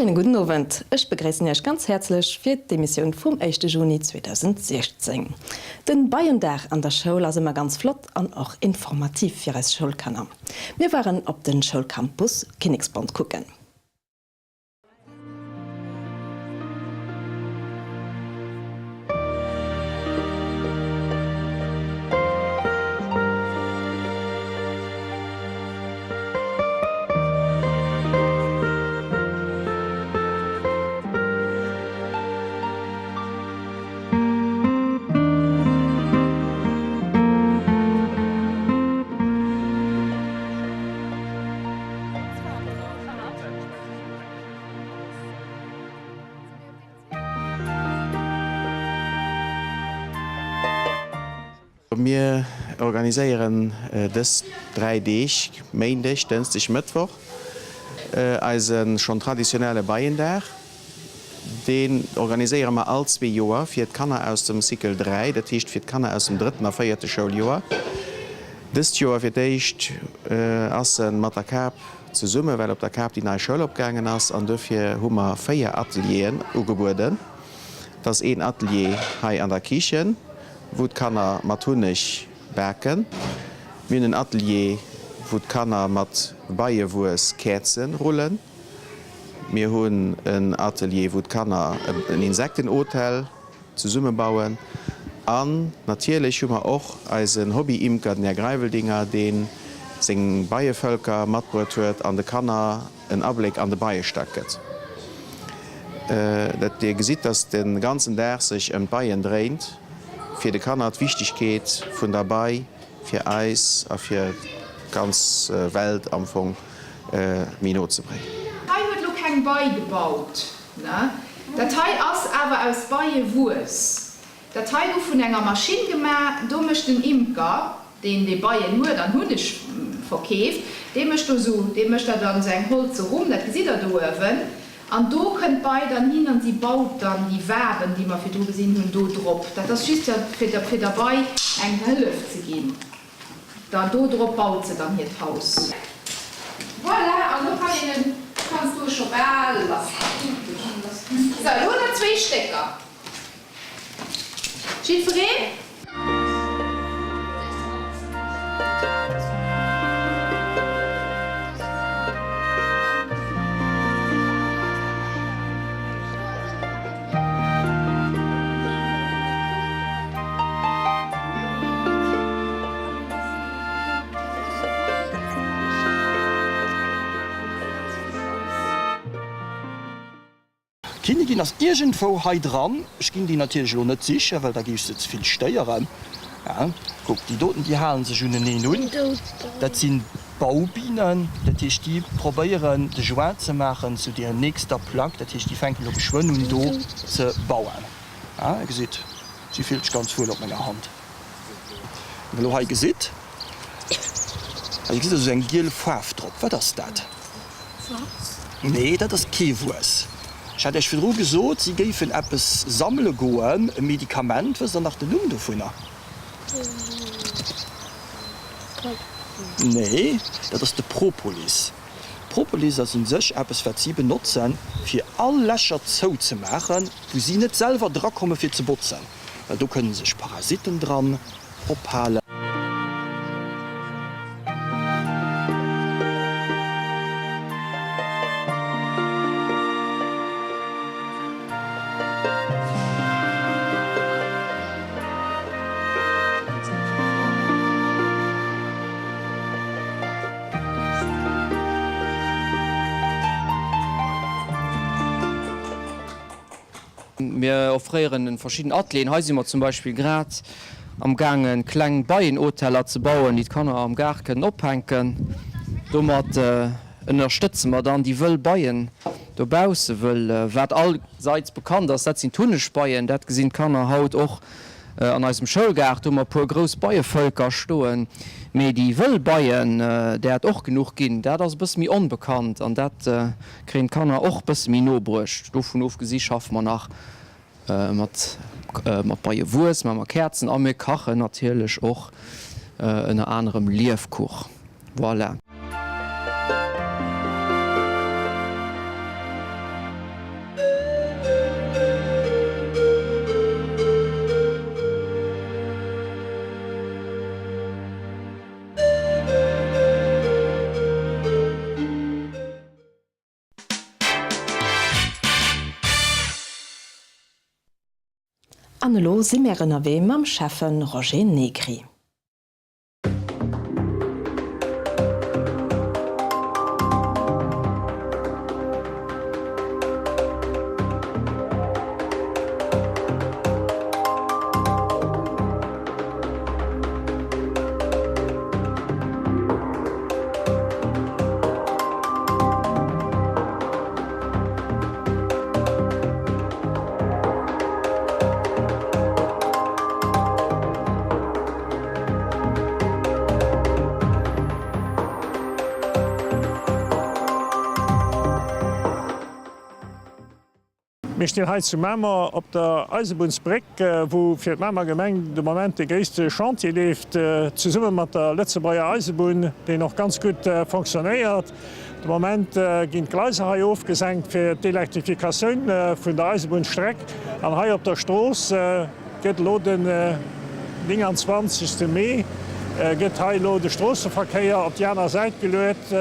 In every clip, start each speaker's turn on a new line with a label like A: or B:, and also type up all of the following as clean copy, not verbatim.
A: schéine gudden Owend. Ech begréissen Iech ganz häerzlech fir d'Emissioun vum éischte Juni 2016. Den Beiendag an der Schoul ass ëmmer ganz flott an och informativ fir eis Schoulkanner. Mir waren op den Schoulcampus Kinneksbond kucken.
B: Mir organiséieren dës 3 Deeg, Méindeg, Dënschdeg, Mëttwoch, eise schonn traditionelle Beiendag. Deen organiséiere mer all zwee Joer fir d'Kanner aus dem Cycle 3, dat heescht fir d'Kanner aus dem drëtten a véierte Schouljoer. Dëst Joer fir d'éischt ass e mat der Kap zesumme well op der Kap déi nei Schoul opgaangen ass an dofir hu mer 4 Atelieren ugebueden. Et ass een Atelier hei an der Kichen, wou d'Kanner mat Hunneg baken. Mir hunn en Atelier, wou d'Kanner mat Beiewuess Käerze rullen. Mir hunn en Atelier, wou d'Kanner en Insektenhotel zesummebauen. An natierlech hu mer och eisen Hobby-Imker, den Här Greiveldinger, dee seng Beievölker matbruet huet an de Kanner en Abléck an de Beiestack gëtt. Dat Dir gesitt, dass de ganzen Dag sech ëm d'Beien dréint, fir de Kanner d'Wichtegkeet vun der Bei fir eis a fir d'ganz Welt am Fong méi no ze bréngen.
C: Hei huet lo keng Bei gebaut, ne? Dat hei ass awer aus Beiewuess. Dat hei gouf vun enger Maschinn gemaach. Do mécht den Imker, deen déi Beien huet an Hunneg verkeeft, dee mécht do sou, dee mécht dat an sou eng holze Rumm, dat gesitt der do uewen. An do kënnt d'Bei dann hin an si baut dann déi Waben, déi mer virdru gesinn hunn, do drop. Dat ass just fir der Bei eng Hëllef ze ginn. Da do drop baut se dann hiert Haus. Voilà, an do kann een en, kanns du e scho bal lass maachen. Sou, elo hunn der zwéi Stécker. Jiddwereen.
D: D'Kinnigin ass iergendwou hei dran. Ech ginn déi natierlech elo net sichen, well da géif ech se ze vill stéieren. Kuck, déi doten, déi halen sech uneneen un. Dat sinn Baubienen, dat heescht, déi probéieren de Joint ze maachen zu der nächster Plaque. Dat heescht, déi fänken elo geschwënn un do ze bauen. Dir gesitt, si fillt sech ganz wuel op menger Hand. Wann der elo hei gesitt, hei gesitt der esou eng giel Faarf drop. Wat ass dat? Nee, dat ass kee Wuess. Ech hat Iech virdru gesot, si géifen eppes sammele goen, e Medikament. Wësst Der nach den Numm dovunner? Nee, dat ass de Propolis. Propolis ass un sech eppes, wat si benotzen, fir all Lächer zouzemaachen, wou si net selwer drakomme fir ze botzen, well do kënne sech Parasitten dran ophalen.
E: Mir offréieren verschidden Atelieren. Hei si mer zum Beispill grad am gaangen kleng Beienhoteller ze bauen, déi d'Kanner am Gaart kënnen ophänken. Domat ënnerstëtze mer dann déi wëll Beien dobausse, wëll wat allseits bekannt ass, dat sinn d'Hunnegbeien. Dat gesinn d'Kanner haut och An eisem Schoulgaart hu mer e puer grouss Beievölker stoen, mee déi wëll Beien, där et och genuch ginn, dat ass e bësse méi onbekannt an dat kréien d'Kanner och e bësse méi no bruecht. Dovun ofgesi schaffe mer nach mat mat Beiewuess, maache mer Käerzen a mir kachen natierlech och ënner anerem Liefkuch. Voilà.
A: An elo si mär ënnerwee mam Schäffen Roger Negri.
F: Mir stinn hei zu Mamer op der Eisebunnsbréck, wou fir d'Mamer Gemeng de Moment dee gréisste Chantier leeft, zesumme mat der Lëtzebuerger Eisebunn, deen och ganz gutt fonctionnéiert. De Moment ginn d'Gleiser hei ofgesenkt fir d'Elektrifikatioun vun der Eisebunnstreck. An hei op der Strooss gëtt elo den 29. Mee gëtt hei elo de Stroosseverkéier op déi aner Säit geluet,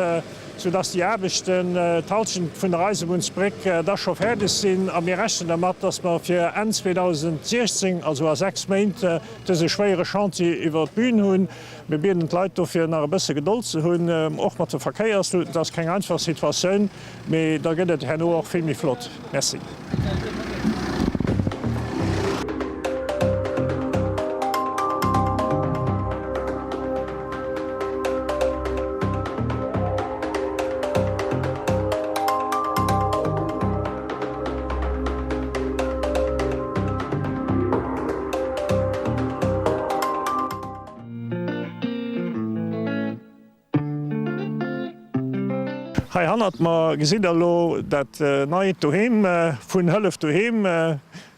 F: soudass déi Aarbechten, d'Halschent vun der Eisebunnsbréck, da scho fäerdeg sinn. A mir rechnen dermat, dass mer fir Enn 2016, also a 6 Méint, dëse schwéiere Chantier iwwer d'Bün hunn. Mir bieden d'Leit dofir nach e bësse Gedold ze hunn, och mat de Verkéiersluten. Et ass keng einfach Situatioun, mee da gëtt et herno och vill méi flott. Merci. Hei hannert mer gesitt der elo dat neit Doheem vun Hëllef Doheem.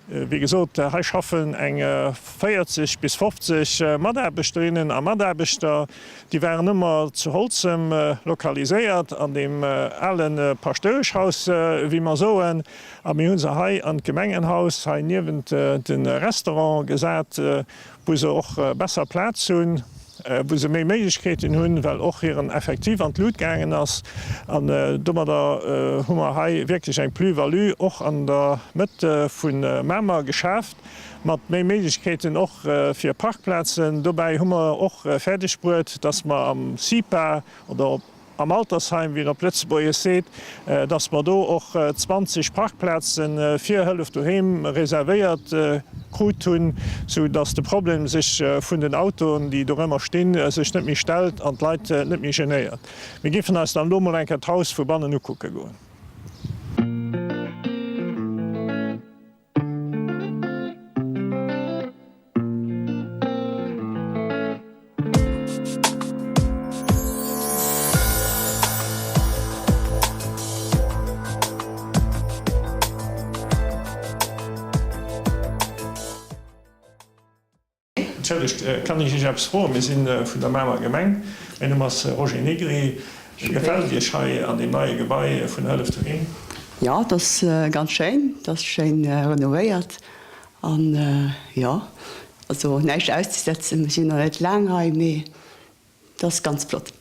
F: Wéi gesot, hei schaffen eng 40 bis 50 Mataarbechterinnen a Mataarbechter. Déi waren ëmmer zu Holzem lokaliséiert, an deem ale Paschtoueschhaus, wéi mer soen. A mir hu se hei an d'Gemengenhaus, hei niewent de Restaurant gesat. wou se och besser Plaz hunn, wou se méi Méiglechkeeten hunn, well och hiren Effectif an d'Lut gaangen ass. An domadder hu mer hei wierklech eng Plus-value och an der Mëtt vu Mamer geschaaft, mat méi Méiglechkeeten och fir Parkplazen. Dobäi hu mer och fäerdeg bruet, dass mer am CIPA oder op am Altersheim, wéi een op Lëtzebuergesch seet, dass mer do och 20 Parkplaze fir Hëllef Doheem reservéiert krut hunn, sou dass de Problem sech vun den Autoen, déi dorëmmer stinn, sech net méi stellt an d'Leit net méi genéiert. Mir géifen eis dann elo mol eng Kéier d'Haus vu bannen ukucke goen. Entschëllegt, kann ech Iech eppes froen? Mir si vun der Mamer Gemeng. Mäin Numm ass Roger Negri. Gefält Iech hei an deem neie Gebai vun Hëllef Doheem?
G: Jo, et ass ganz schéin. Et ass schéin renovéiert an jo, also näischt auszesetzen. Mir sinn nach net laang hei, mee et ass ganz flott.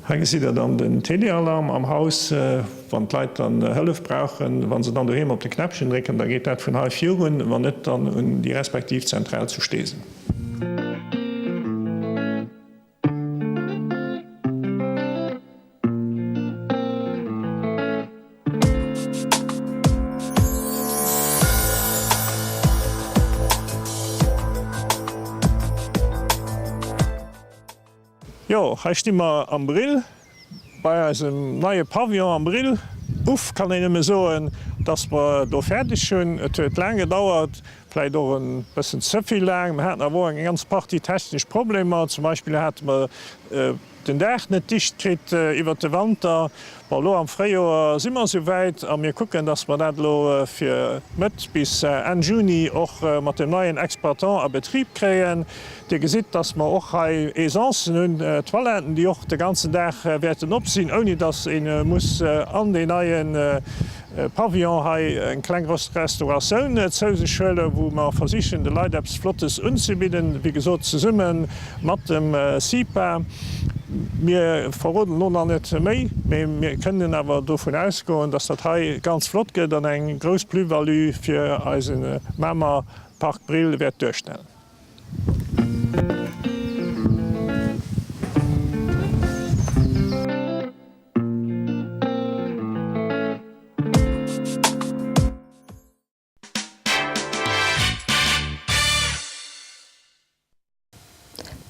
F: Hei gesitt der dann den Telealarm am Haus, wann d'Leit dann Hëllef brauchen. Wa se dann doheem op de Knäppchen drécken, da geet dat vun hei virun, wann net, dann un déi respektiv Zentral zu Steesel. Jo, hei sti mer am Brill, bei eisem neie Pavillon am Brill. Uff, kann een nëmme soen, dass mer do fäerdeg hunn. Et huet laang gedauert, vläicht och e bëssen ze vill laang. Mer haten awer och eng ganz Partie technesch Problemer. Zum Beispill hate mer den Daach net dicht kritt iwwert de Wanter. Bon, elo am Fréijoer si mer esou wäit a mir kucken, dass mer dat elo fir Mëtt bis Enn Juni och mat dem neien Exploitant a Betrib kréien. Dir gesitt, dass mer och hei Aisancen hunn, Toiletten, déi och de ganzen Dag wäerten op sinn, ouni dass ee muss an deen neie Pavillon hei eng kleng Restauratioun zou sech huelen, wou mer versichen, de Leit eppes Flottes unzebidden, wéi gesot zesumme mat dem CIPA. Mir verroden elo nach net méi, mee mir kënnen awer dovun ausgoen, dass dat hei ganz flott gëtt an eng grouss Plus-value fir eise Mamer. Park Brill wäert duerstellen.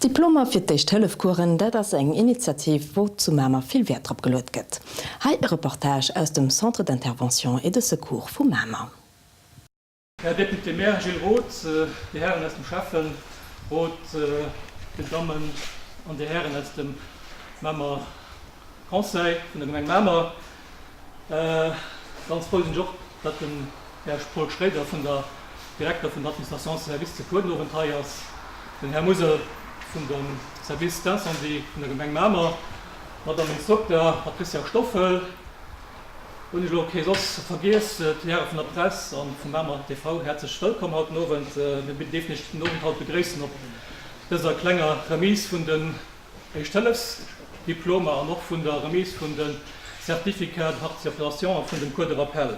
A: D'Diplomer fir d'Éischt-Hëllef-Coursen, dat ass eng Initiativ, wou zu Mamer vill Wäert drop geluet gëtt. Hei e Reportage aus dem Centre d'intervention et de secours vu Mamer.
H: Här Député-maire Gilles Roth, Dir Hären aus dem Schäfferot, Dir Dammen an Dir Hären aus dem Mamer Conseil vun der Gemeng Mamer, ganz frou sinn ech och, datt den Här Paul Schroeder vun der Direkter vun der Administration Service Secours den Owend hei ass, den Här Musel vun dem Service d'incendie vun der Gemeng Mamer, d'Madame Instrukter Patricia Stoffel, Hunn ech elo kee soss vergiess? Déi Häre vun der Press an vum Mamer TV, häerzlech wëllkomm haut den Owend. Mir dierfen Iech den Owend haut begréissen op dëser klenger Remise vun den Éischt-Hëllefs-Diplomer an och vun der Remise vun de Certificats de participation a vun dem Cours de rappel.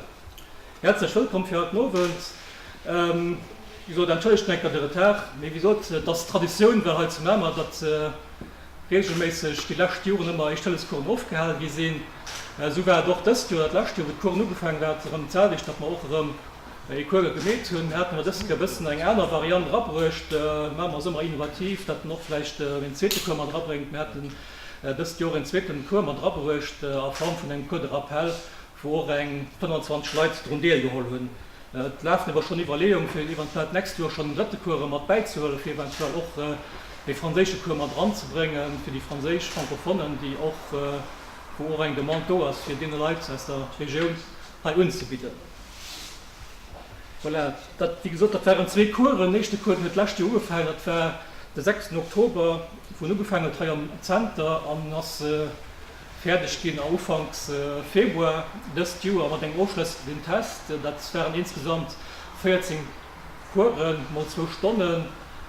H: Häerzlech wëllkomm fir haut den Owend. Wéi gesot, entschëllegt enker de Retard, mee wéi gesot, et ass Traditioun well hei zu Mamer, datt reegelméisseg déi lescht Joren ëmmer Éischt-Hëllefscoursen ofgehal gi sinn. Esou war et och dëst Joer, dat lescht Joer, wou d'Coursen ugefaangen hat, erëm d'selwecht, datt mer och erëm ee Cours gemeet hunn. Mir haten awer dës Kéier e bëssen eng aner Variant erabruecht. Mamer ass ëmmer innovativ, datt en och vläicht een zweete Cours mat erabréngt. Mir haten dëst Joer een zweeten Cours mat erabruecht a Form vun engem Cours de rappel, wou och eng 25 Leit drun deelgeholl hunn. Et lafen awer schonn Iwwerleeung fir eventuell d'nächst Joer schonn en drëtte Cours erëm mat bäizehuelen, fir eventuell och e franséische Cours mat eranzebréngen fir déi franséisch Francophonen, déi och, wou och eng Demande do ass, fir deene Leit aus der Regioun hei unzebidden. Voilà, dat, wéi gesot, dat waren zwee Coursen. Den éischte Cours, deen huet d'lescht Joer ugefaangen, dat war de sechsten Oktober, wou en ugefaangen huet hei am Zenter an ass, Fäerdeg ginn a Ufanks Februar dëst Joer mat engem ofschlëssenden Test. Dat waren insgesamt 14 Coursen mol zwou Stonne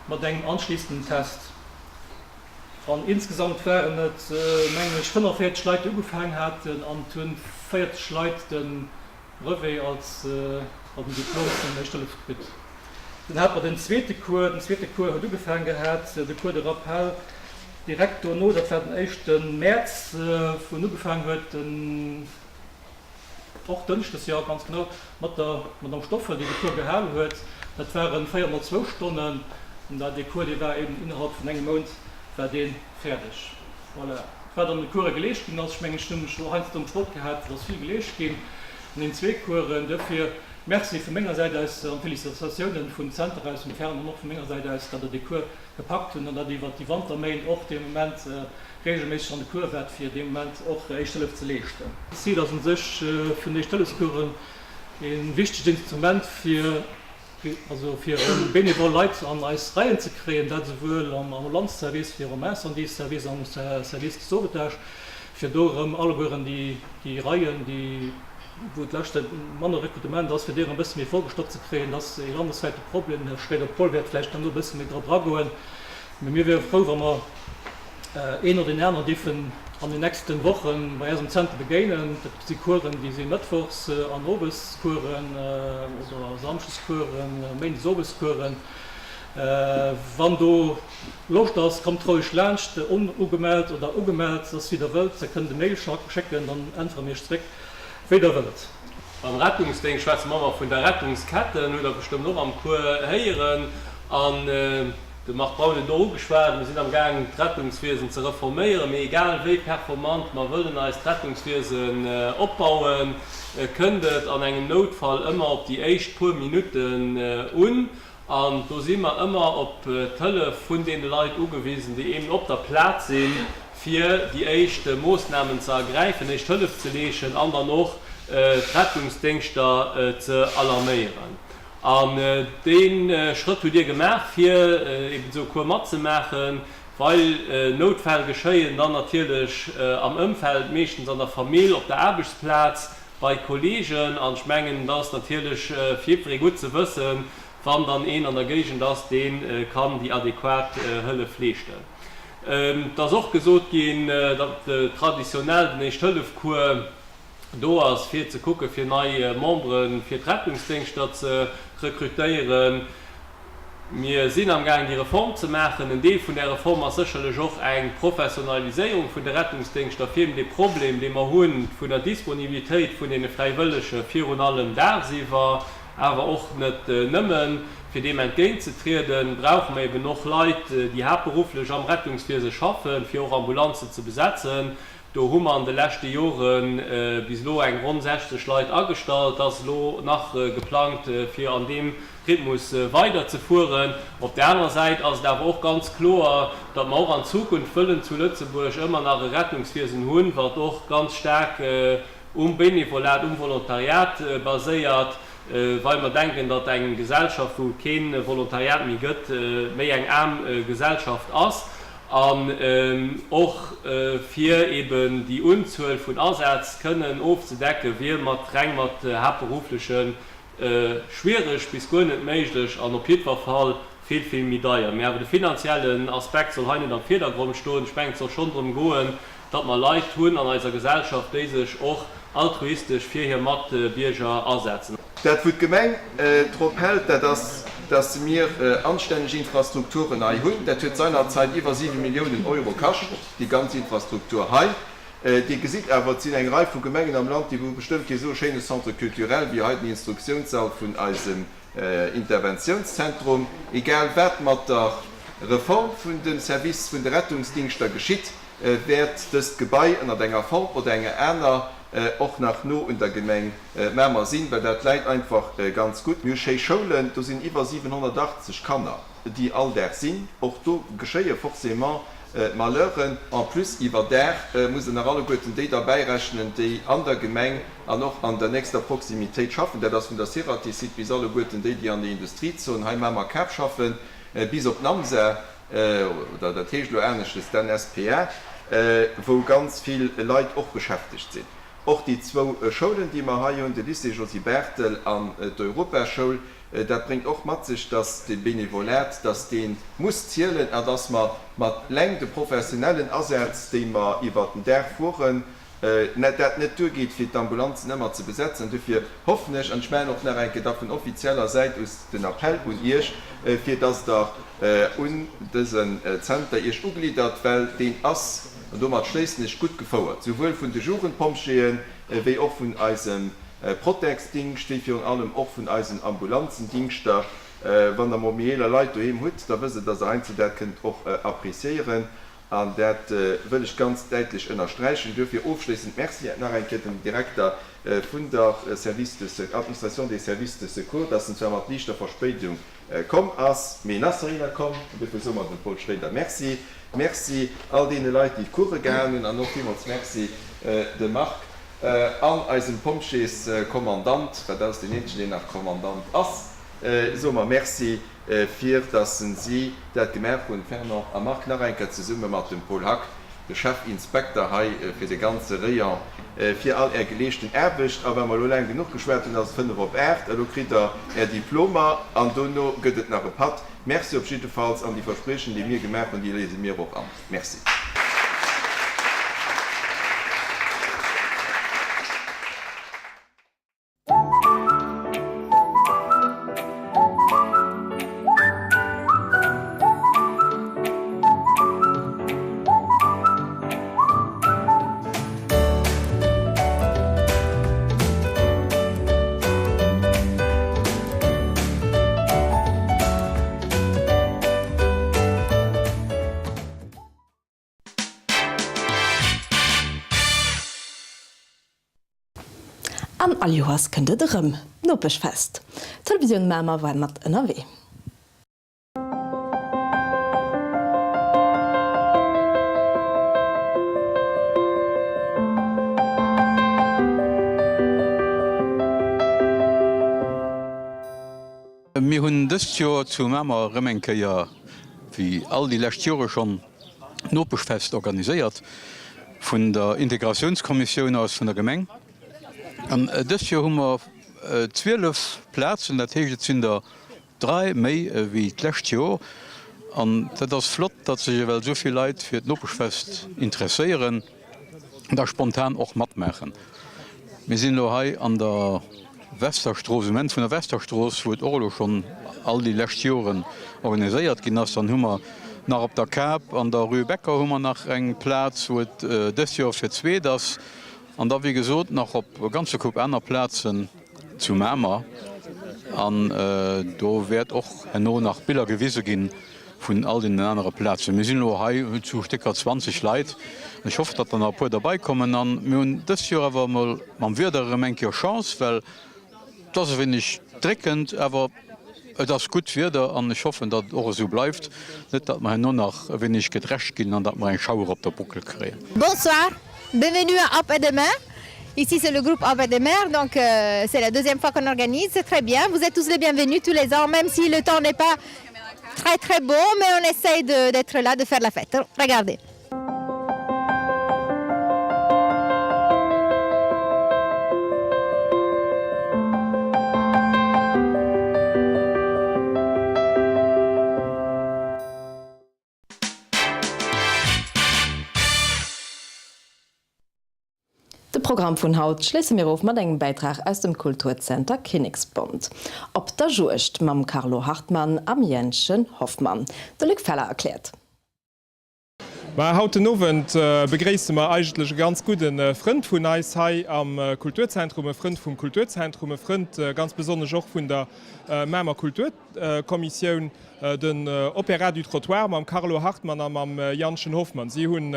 H: mat engem anschliissenden Test. An insgesamt waren et, mengen ech, 45 Leit, déi ugefaangen haten an et hunn 40 Leit de Brevet als den Diplom vun Éischt Hëllef kritt. Dunn hate mer den zweete Cours. Den zweete Cours huet ugefaangen gehat, de Cours de rappel direkt dono, dat war den éischte Mäerz, wou en ugefaangen huet, den och dënschdes, jo ganz genau, mat der Madame Stoffel, déi de Cours gehal huet. Dat ware 4 mol zwou Stonnen. An dat dee Cours, dee war eben innerhalb vun engem Mount war dee fäerdeg. Voilà. Wat an de Course geleescht ginn ass, ech mengen, ech hunn scho heiansdo gefrot gehat, et ass vill geleescht ginn an deenen zwee Coursen. Duerfir Merci vu menger Säit aus an Félicitatiounen vum Zenter aus, vum Fern an och vu menger Säit aus, datt Der dee Cours gepackt hunn an datt Der iwwert déi Wanterméint och dee Moment regelméisseg an de Cours waart, fir dee Moment och Éischt Hëllef ze leeschten. D'Zil ass u sech vun den Éischt-Hëllefs-Coursen e wichtegt Instrument fir Also fir erëm bénévol Leit an eis Reien ze kréien, dat esouwuel am Ambulanzservice wéi och am Incendie-Service, am Service de sauvetage, fir do erëm allegueren déi Reien, déi, wou d'lescht Zäit manner Rekrutement ass, fir déi erëm e bësse méi vollgestoppt ze kréien. Dat ass ee landeswäite Problem. Den Här Schroeder-Paul wäert vläicht herno e bësse méi drop eragoen. Mee mir wiere frou, wa mer een oder deen aneren dierfen an den nächste Woche bei eis am Zenter begéinen. Dat si Coursen, déi si mëttwochs an owes Coursen oder samschdes Coursen, méindes owes Coursen. Wann do Loscht ass, kommt roueg laanscht, onugemellt oder ugemellt, dat ass wéi der wëllt. Der kënnt e Mail schécken, dann äntwere mir iech zréck, wéi der wëllt.
I: Beim Rettungsdéngscht schwätze mer ëmmer vun der Rettungsketten, hutt der bestëmmt och am Cours héieren. An de Marc Braun huet et och ugeschwat, mir sinn am gaang d'Rettungswiesen ze reforméieren. Mee egal wéi performant mer wëllen eist Rettungswiesen opbauen, kënnt et an engem Noutfall ëmmer op déi éischt puer Minutten un. An do si mer ëmmer op d'Hëllef vun deene Leit ugewisen, déi eben op der Plaz sinn, fir déi éischt Moossnamen ze ergräifen, éischt Hëllef ze leeschen an dann och d'Rettungsdéngschter ze alarméieren. An dee Schrëtt hutt Dir gemaach, fir eben esou e Cours matzemaachen, well Noutfäll geschéien dann natierlech am Ëmfeld, meeschtens an der Famill, op der Aarbechtsplaz, bei Kollegen. An ech mengen, et ass natierlech fir jiddweree gutt ze wëssen, wann dann een an der Géigend ass, dee kann déi adequat Hëllef leeschten. Et ass och gesot ginn, datt traditionell den Éischt-Hëllef-Cours do ass, fir ze kucke fir nei Membere fir d'Rettungsdéngschter ze rekrutéieren. Mir sinn am gaang déi Reform ze maachen. En Deel vun där Reform ass sécherlech och eng Professionaliséierung vun de Rettungsdéngschter, fir eben dee Problem, dee mer hunn vun der Disponibilitéit vun deene Fräiwëllege virun allem dagsiwwer, awer och net nëmmen, fir deem entgéintzetrieden, brauche mer eben och Leit, déi haaptberufflech am Rettungswiese schaffen, fir och Ambulanzen ze besetzen. Do hu mer an de leschte Jore bis elo eng ronn 60 Leit agestallt. Et ass elo nach geplangt, fir an deem Rhythmus weiderzefueren. Op där anerer Säit ass et awer och ganz kloer, datt mer och an Zukunft wëllen zu Lëtzebuerg ëmmer nach e Rettungswiesen hunn, wat och ganz staark um Benevolat, um Volontariat baséiert, well mer denken, datt eng Gesellschaft, wou et kee Volontariat méi gëtt, méi eng aarm Gesellschaft ass. An och fir eben déi Unzuel vun Asätz kënnen ofzedecken, wier mat reng mat Haaptberuffleche schwiereg bis guer net méiglech an op jiddwer Fall vill, vill méi deier. Mee awer de finanziellen Aspekt soll hei net am Virdergrond stoen. Ech mengen, et soll schonn drëm goen, datt mer Leit hunn an eiser Gesellschaft, déi sech och altruistesch fir hir Matbierger asetzen.
J: Dat, wou d'Gemeng drop hält, dat ass, dass mir anstänneg Infrastrukturen hei hunn. Dat huet seinerzeit iwwer 7 Milliounen Euro kascht, déi ganz Infrastruktur hei. Dir gesitt awer, et sinn eng Rei vu Gemengen am Land, déi hu bestëmmt kee esou e schéine Centre culturel wéi hei den Instruktiounssall vun eisem Interventiounszentrum. Egal wat mat der Reform vun dem Service vun de Rettungsdingschter geschitt, wäert dëst Gebai ënnert enger Form oder enger aner och nach no un der Gemeng Mamer sinn, well dat läit einfach ganz gutt. Mir hu schéi Schoulen, do sinn iwwer 780 Kanner, déi all Dag sinn. Och do geschéie forcément Malheuren. En plus iwwer Dag musst Der nach alleguerten déi derbäirechnen, déi an der Gemeng an och an der nächster Proximitéit schaffen. Dat ass vun der Ceratizit bis alleguerten déi, déi an der Industriezon hei Mamer-Cap schaffen, bis op d'Namsa. oder dat heescht elo aneschtes, d'NSPA, wou ganz vill Leit och beschäftegt sinn. Och déi zwou Schoulen, déi mer hei hunn, de Lycée Josy Barthel an d'Europaschoul, dat bréngt och mat sech, dass de Benevolat, dass dee muss zielen a dass mer mat leng de professionellen Asätz, déi mer iwwert den Dag fueren, dat net duergeet, fir d'Ambulanzen ëmmer ze besetzen. Dofir hoffen ech, an ech maachen och nach eng Kéier da vun offizieller Säit aus den Appell un Iech, fir dass Der un dësen Zenter Iech ugliddert, well deen ass, an domat schléissen ech, gutt gefouert, souwuel vun de Jugendpompjeeën, wéi och vun eisem Protexdingscht, wéi virun allem och vun eisen Ambulanzendingschter. Wann Der mol méi eeler Leit doheem hutt, da wësst Der, dass Der heiansdo dat kënnt och appréciéieren. An dat wëll ech ganz däitlech ënnersträichen. Duerfir ofschléissend Merci nach eng Kéier dem Direkter vun der Service de Administration des Services de secours, dass en zwar mat liichter Verspéidung komm ass, mee en ass heihinner komm. An duerfir soe mer dem Paul Schréider Merci. Merci all deene Leit, déi d'Course gehalen hunn, an och villmools Merci dem Marc an eisem Pompjeeskommandant, well dat ass deen eenzegen, deen nach Kommandant ass, soe mer Merci. Fir dass si dat gemaach hunn, Fernand a Marc, nach eng Kéier zesumme mat dem Paul Hack, de Chefinspekter hei fir de ganze Rayon, fir all Är geleeschten Aarbecht. A well mer elo laang genuch geschwat hunn, ass et fënnef op 8. Elo kritt Der Är Diplomer an dono gëtt et nach e Patt. Merci op jiddefalls an déi Verspriechen, déi mir gemaach hunn, déi léise mir och an. Merci.
A: An all Joers kënnt et erëm, d'Nopeschfest. D'Televisioun Mamer war mat ënnerwee.
K: Mir hunn dëst Joer zu Mamer erëm eng Kéier, wéi all déi lescht Jore schonn, Nopeschfest organiséiert vun der Integratiounskommissioun aus vun der Gemeng. An dëst Joer hu mer 12 Plazen, dat heescht et sinn der 3 méi ewéi d'lescht Joer. An dat ass flott, datt sech ewell esou vill Leit fir d'Nopeschfest interesséieren an da spontan och matmaachen. Mir sinn elo hei an der Westerstrooss, um Enn vun der Westerstrooss, wou et och elo schonn. all déi lescht Joren organiséiert ginn ass. Dann hu mer nach op der Kap an der Rue Becker hu mer nach eng Plaz, wou et dëst Joer fir d'zweet ass. An da wéi gesot nach op e ganze Koup aner Plazen zu Mamer. An do wäert och herno nach Biller gewise ginn vun all deenen anere Plazen. Mir sinn elo hei zu Stécker 20 Leit. Ech hoffen, datt der nach e puer derbei kommen. An mir hunn dëst Joer awer emol mam Wieder erëm eng Kéier Chance, well et ass e wéineg dréckend, awer et ass gutt Wieder an ech hoffen, datt et och esou bleift. Net datt mer herno nach e wéineg gedrescht ginn an datt mer eng Schauer op der Bockel kréien.
L: Bonsoir, bienvenue à Up et Demain. Ici c'est le groupe Up et Demer, donc euh, c'est la deuxième fois qu'on organise, c'est très bien. Vous êtes tous les bienvenus tous les ans, même si le temps n'est pas très très beau, mais on essaye d'être là, de faire la fête. Regardez.
A: De Programm vun haut schléisse mir of mat engem Bäitrag aus dem Kulturzenter Kinneksbond. Op der Juegd mam Carlo Hartmann am Jänchen Hoffmann. De Luc Feller erkläert.
M: Mä haut den Owend begréisse mer eigentlech e ganz gudde Frënd vun eis hei am Kulturzentrum, e Frënd vum Kulturzentrum, e Frënd ganz besonnesch och vun der Mamer Kulturkommissioun, den Opéra du Trottoir mam Carlo Hartmann a mam Jannchen Hoffmann. Si hunn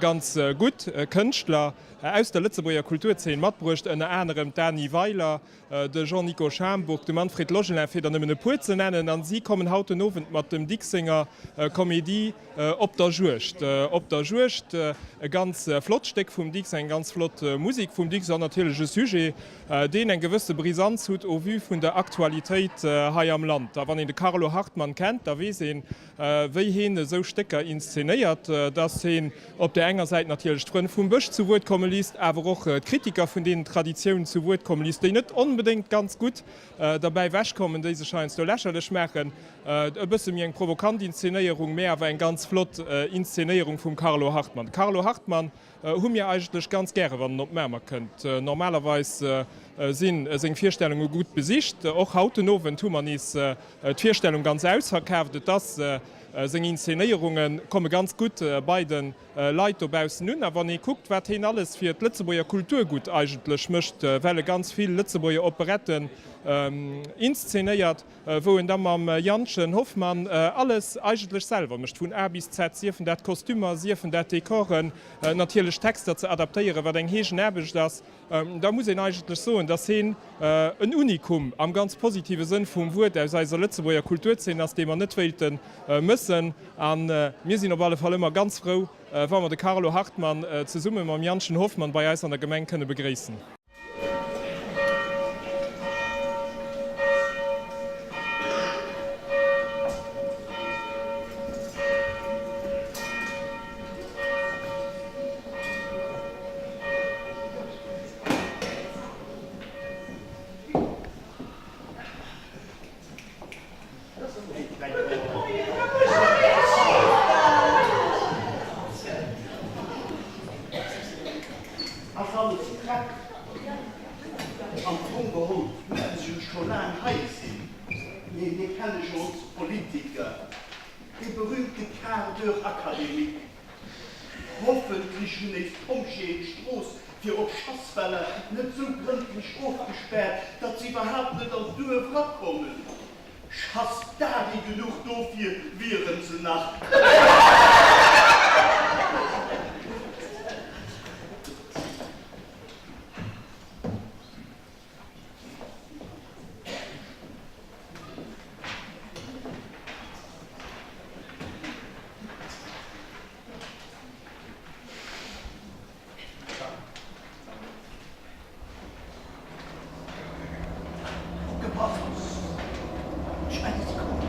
M: ganz gutt Kënschtler aus der Lëtzebuerger Kulturzeen matbruecht, ënner anerem d'Dany Weiler, de Jean-Nico Schambourg, de Manfred Logelin, fir der nëmmen e puer ze nennen. An si kommen haut den Owend mat dem Dicks senger Comédie Op der Juegd. Op der Juegd, e ganz flott Stéck vum Dicks, eng ganz flott Musek vum Dicks an natierlech e Sujet, deen eng gewësse Brisanz hutt au vu vun der Aktualitéit hei am Land. A wann een de Carlo Hartmann kennt, da weess een, wéi heen esou Stécker inszenéiert, dass heen op där enger Säit natierlech d'Frënn vum Bësch zu Wuert komme lisst, awer och d'Kritiker vun deenen Traditiounen zu Wuert komme lisst, déi net onbedéngt ganz gutt derbäi wechkommen, déi sech heiansdo lächerlech maachen. E bësse méi eng provokant Inszenéierung, mä awer eng ganz flott Inszenéierung vum Carlo Hartmann. De Carlo Hartmann hu mir eigentlech ganz gäre wann en op Mamer kënnt. Normalerweis si seng Virstellunge gutt besicht. Och haut den Owend hu mer nees d'Virstellung ganz ausverkaaft. Et ass, seng Inszenéierunge komme ganz gutt bei de Leit dobaussen un. A wann ee kuckt, wat heen alles fir d'Lëtzebuerger Kulturgutt eigentlech mécht, well e ganz vill Lëtzebuerger Operetten inszenéiert, wou en da mam Jannchen Hoffmann alles eigentlech selwer mécht, vun A bis Z, siefen dat Kostümer, siefen dat Dekoren, natierlech Texter ze adaptéieren, wat eng heegen Aarbecht ass, da muss een eigentlech soen, dass heen en Unikum am ganz positive Sënn vum Wuert aus eiser Lëtzebuerger Kulturzeen ass, dee mer net wéilte mëssen. A mir sinn op alle Fall ëmmer ganz frou, wa mer de Carlo Hartmann zesumme mam Jannchen Hoffmann bei eis an der Gemeng kënne begréissen.
N: Ass alles prett? Am Fong geholl misste se jo scho laang hei sinn, mee mir kenne jo ons Politiker, dee berühmte Quart d'heure académique. Hoffentlech hunn éis Pompjeeën d'Strooss fir op Schassweller net sou grëndlech ofgespaart, datt se iwwerhaapt net an d'Duerf erakommen. Schassdari genuch dofir wieren se nach. Opgepasst! Ech menge se kommen.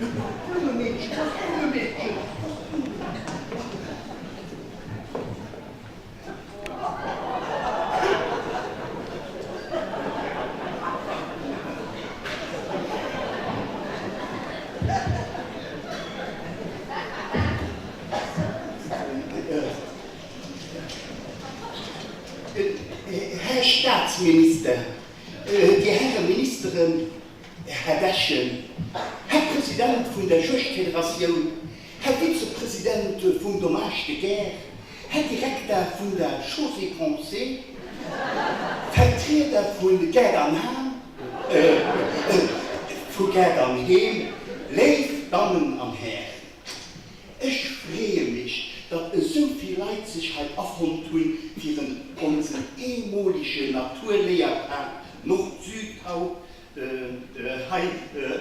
N: D'Blummemeedchen, wou ass d'Blummemeedchen? Wou ass d'Blummemeedchen? Här Staatsminister, Dir Häre Ministeren, Här Dechen, Här President vun der Juegdfederatioun, Här Vizepresident vum Dommage de guerre, Här Direkter vun der Chaussée-Pensée, Vertrieder vu Gaart an Ham, vu Gaart an Heem, léif Dammen an Hären, ech freeë mech, datt esou vill Leit sech hei afonnt hunn, fir en onsen eemolege Naturléierpark Nord-Süd-Haut hei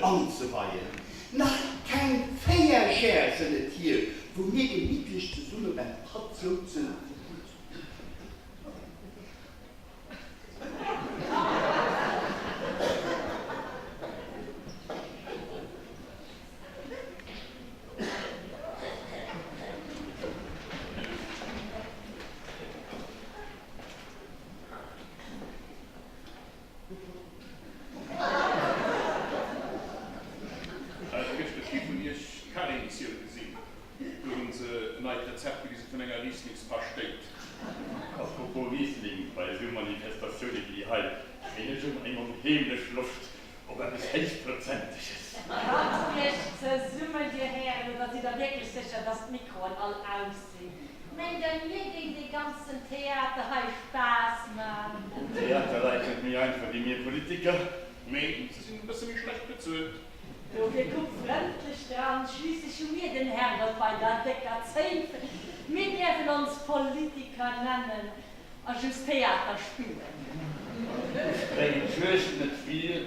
N: anzeweien. Nach keng 4 Jär sënn et hier, wou mir gemittlech zesumme beim Patt souzen.
O: Gëschter sti vun iech d'Karemissioun gesinn. Do hunn se en neit Rezept gewisen vun enger Rieslingspaschtéit.
P: Apropos Riesling, bei esou Manifestatioune wéi déi hei kréien ech ëmmer eng onheemlech Loscht op eppes Héichprozenteges.
Q: Rauft Iech zesummen, Dir Hären, oder sidd Der wierklech sécher, dass d'Mikroen all aus sinn? Mengt der mir géing dee ganzen Theater hei Spaass man?
P: D'Theaterleit hunn et méi einfach wéi mir Politiker.
O: Mee se sinn e bësse méi schlecht bezuelt.
Q: Dofir kuckt frëndlech dran, schliisslech hu mir den Herrgott bei der décker Zéif. Mir däerfen ons Politiker nennen a just Theater spillen.
P: Ech bréngen d'Juegd net vir.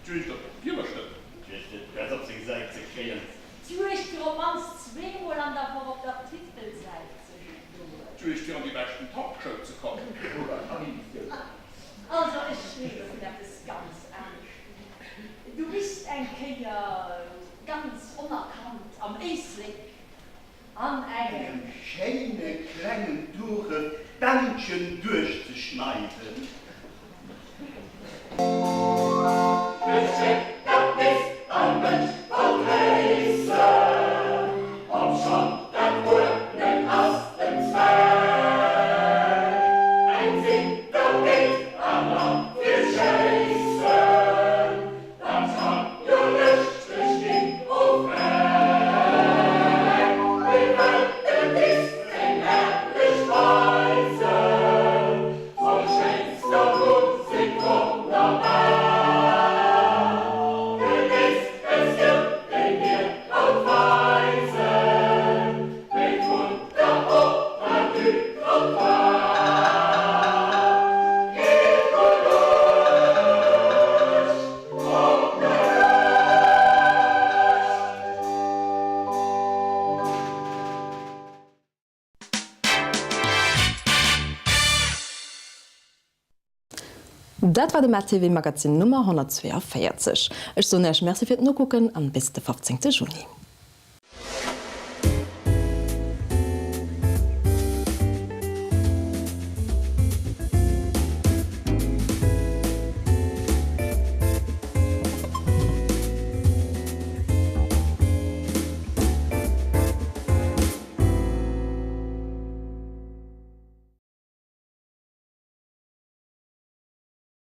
O: D'Juegd op d'Wielerstëmm.
P: D'Juegd fir d'Press op seng Säit ze kréien.
Q: D'Juegd fir op mannst zweemol an der Woch op der Titelsäit ze stoen.
O: D'Juegd fir an déi beschten Talkshow ze kommen.
Q: Also ech schriwe vun eppes ganz aneschtem. Du misst eng Kéier ganz onerkannt am Éislek an engem.
N: Engem schéine klengen Dueref d'Bändchen duerchzeschneiden.
A: Dat war de MadTV Magazin Nummer 142. Ech soen Iech Merci fir d'Nokucken an bis de 15 Juni.